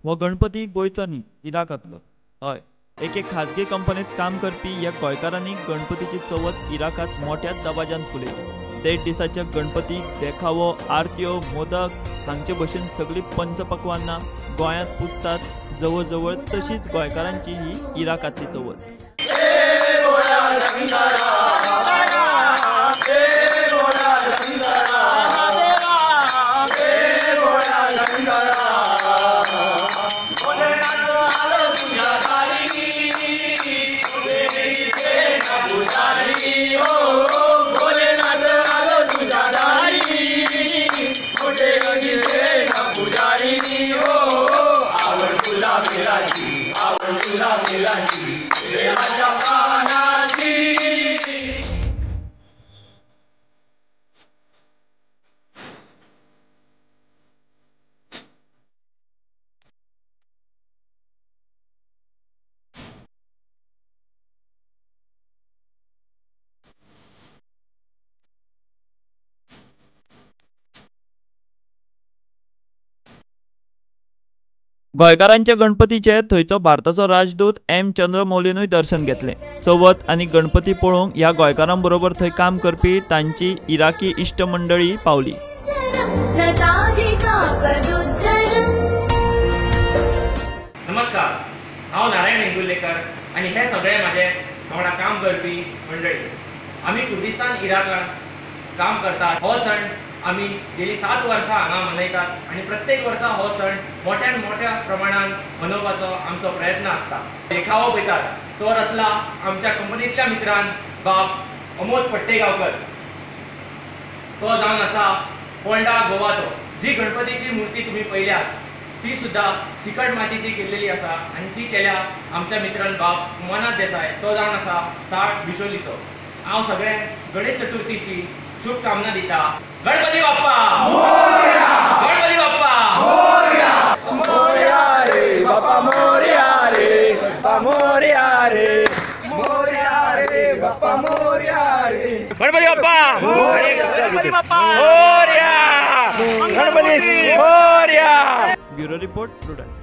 हो गणपती गोंयचो न्ही, इराकांतलो. हय, एके खाजगी कंपनीत काम करपी ह्या गोंयकारांनी गणपतीची चवथ इराकांत मोठ्या दबाज्यान फुलयली. 1.5 दिसाच्या गणपतीक देखावो, आरत्यो, मोदक हांचे भशेन सगळीं पंचपक्वानां गोंयांत पुजतात जवळ जवळ तशीच गोंयकारांची ही इराकांतली चवथ. गोंयकारांच्या गणपतीचे थंयचो भारताचो राजदूत एम चंद्रमौलीनूय दर्शन घेतलें. चवथ आनी गणपती पळोवंक ह्या गोंयकारां बरोबर थंय काम करपी तांची इराकी इश्ट मंडळी पावली. नमस्कार, हांव नारायण वेंगुर्लेकर आनी हे सगळे म्हाजे वांगडा काम करपी मंडळी. आमी कुर्दिस्तान इराकांत काम करतात. हो सण आमी गेली 7 वर्सां हांगा मनयतात आनी प्रत्येक वर्सा हो सण मोठ्यान मोठ्या प्रमाणान मनोवपाचो आमचो प्रयत्न आसता. देखावो पळयतात तो रचला आमच्या कंपनींतल्या मित्रान बाब अमोद पट्टेगांवकर, तो जावन आसा पोंडा गोवाचो. जी गणपतीची मूर्ती तुमी पळयल्यात ती सुद्दां चिकट मातीची केल्लेली आसा आनी ती केल्या आमच्या मित्रान बाब उमानाथ देसाय, तो जावन आसा साळ बिचोलीचो. हांव सगळ्यांक गणेश चतुर्थीची शुभकामना दिता. गणपती बाप्पा मोरया, गणपती बाप्पा मोरया, मोरया रे बाप्पा मोरया रे, बाप्पा मोरया रे, मोरया रे बाप्पा मोरया रे, Ganpati Bappa Ganpati Bappa Morya, Ganpati Morya. Bureau report, Prudent.